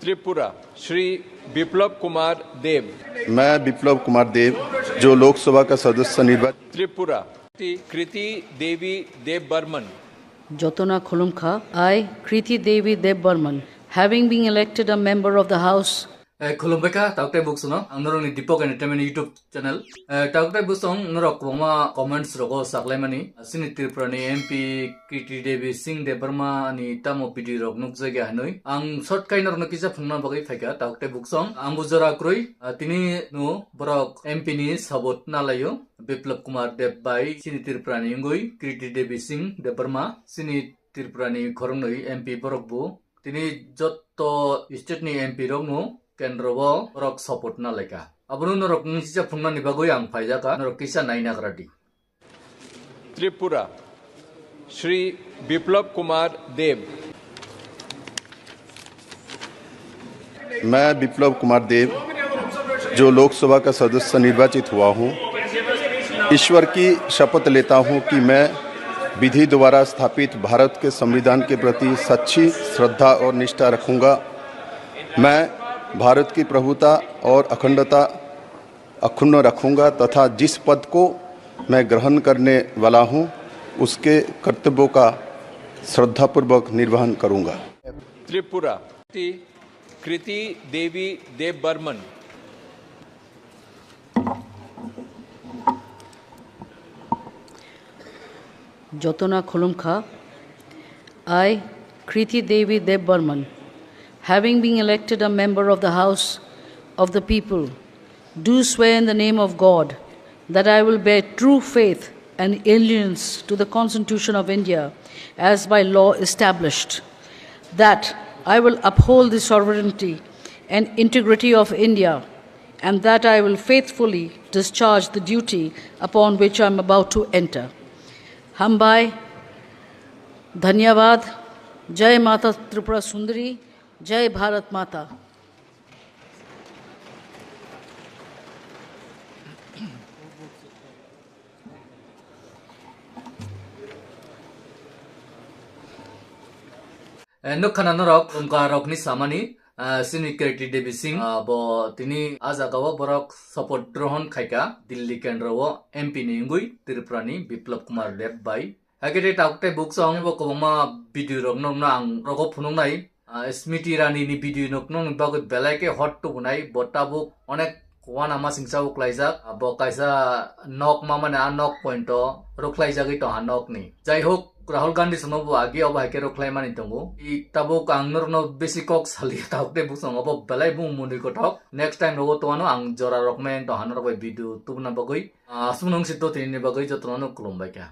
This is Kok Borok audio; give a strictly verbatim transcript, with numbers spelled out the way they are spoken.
त्रिपुरा, श्री विप्लव कुमार देव। मैं विप्लव कुमार देव, जो लोकसभा का सदस्य निर्वाचित। त्रिपुरा, कृति देवी देव Burman. Jotona khulumkha, I, Kriti Devi Debbarman, having been elected a member of the House. Eh, khulumbaikha, tauk tei buksano, ang norokni Deepak Entertainment YouTube channel. Eh, tauk tei buksong norok kwbangma comments rogo saklaimani. Chini Tripura ni M P Kriti Devi Singh Debbarma ni tamo video rok nukjakya hinwi. Ang short khai norokno kisa phunukna bagwi phaikha, tauk tei buksong. Ang bo jora kwrwi, ah, tini no borok M P ni sabot nalaio. Biplab Kumar Deb bai chini Tripura ni wngwi Kriti Devi Singh Debbarma chini Tripura ni khoroknwi M P borok bo. Tini jotto state ni M P rokno kendro o borok support nalaikha. Abono norok nungsi phungnani bagwi ang phaijakha, norok kisa naina gradi. Tripura, श्री विप्लव कुमार देव। मैं विप्लव कुमार देव, जो लोकसभा का सदस्य निर्वाचित हुआ हूँ, ईश्वर की शपथ लेता हूँ कि मैं विधि द्वारा स्थापित भारत के संविधान के प्रति सच्ची श्रद्धा और निष्ठा रखूंगा। मैं भारत की प्रभुता और अखंडता अखुन्न रखूंगा तथा जिस पद को मैं ग्रहण करने वाला हूं, उसके कर्तव्यों का श्रद्धापूर्वक निर्वहन करूंगा। त्रिपुरा, कृति देवी देव Burman. Jotona khulumkha. I, Kriti Devi Debbarman, having been elected a member of the House of the People, do swear in the name of God that I will bear true faith and allegiance to the Constitution of India as by law established, that I will uphold the sovereignty and integrity of India, and that I will faithfully discharge the duty upon which I am about to enter. Hambai, Dhanyavad, Jai Mata Tripura Sundari, Jai Bharat Mata. Eh, nukha na norok, umka rokni samani, ah, chini Kriti Devi Singh, ah, bo tini ah jaga o borok support grohon khaikha, Delhi kendro o M P ni wngwi Tripura ni Biplab Kumar Deb bai. Hakhe tei tabuk tei buksong bo kwbangma video rok nokno ang rogo phunuknai. Ah, Smriti Irani ni video nok nokni bagwi belai khe hot tubunai, bo tabuk onek uanama singsa o klaijak. Ah, bo kaisa nok ma mane a nok point o rwkhlaijagwi tongha nokni. Jai hok, Rahul Gandhi sono bo agi obo hai khe rwkhlaimani tongo. I tabuk ang norokno besi kok sali tabuk tei buksong obo belai bung mwnwi kothok. Next time rogo tongano ang jora rok meng tongha norok bai video tubuna bagwi. Ah, aswk nung si to tini bagwi jotono khulumbai kha.